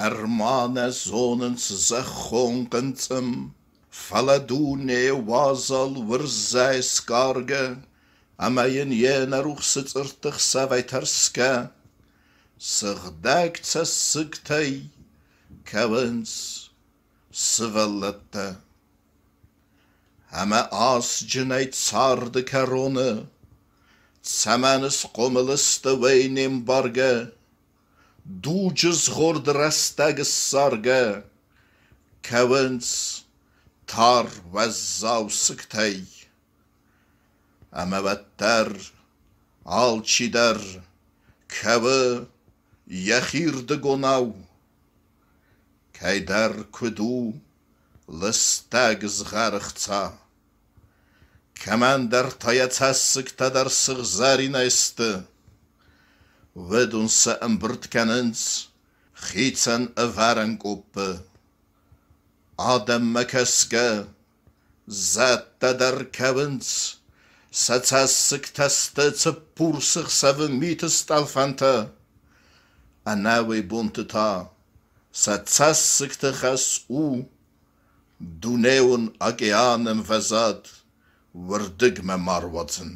Ӕрма нӕ зонынц зӕххон хъынцъым, фӕлӕ дуне уазал уырзӕй сгаргӕ ӕмӕ йын йе нӕрухсы цъыртты хсӕвӕй тӕрсгӕ, сыгъдӕг цӕссыгтӕй кӕуынц сывӕллӕттӕ. Ӕмӕ асджынӕй царды кӕроны цӕмӕн схъомыл сты уый не мбаргӕ, дуджы згъорд рӕстӕг ссаргӕ, кӕуынц тар уӕззау сыгтӕй. Ӕмӕ уӕддӕр алчидӕр кӕуы йӕхирдыгонау, кӕйдӕр куыд у лыстӕг згъӕры хца. Кӕмӕндӕр та йӕ цӕссыгтӕ дӕр сыгъзӕринӕй сты. Уыдон сӕ ӕмбырд кӕнынц хицӕн ӕвӕрӕн къоппы. Адӕммӕ кӕсгӕ, зӕдтӕ дӕр кӕуынц, сӕ цӕссыгтӕ сты Цыппурсы хсӕвы миты стъӕлфӕнтӕ. Ӕнӕуый бонты та сӕ цӕссыгты хӕс у дунеон океаны ӕмвӕзад уырдыгмӕ ма руадзын.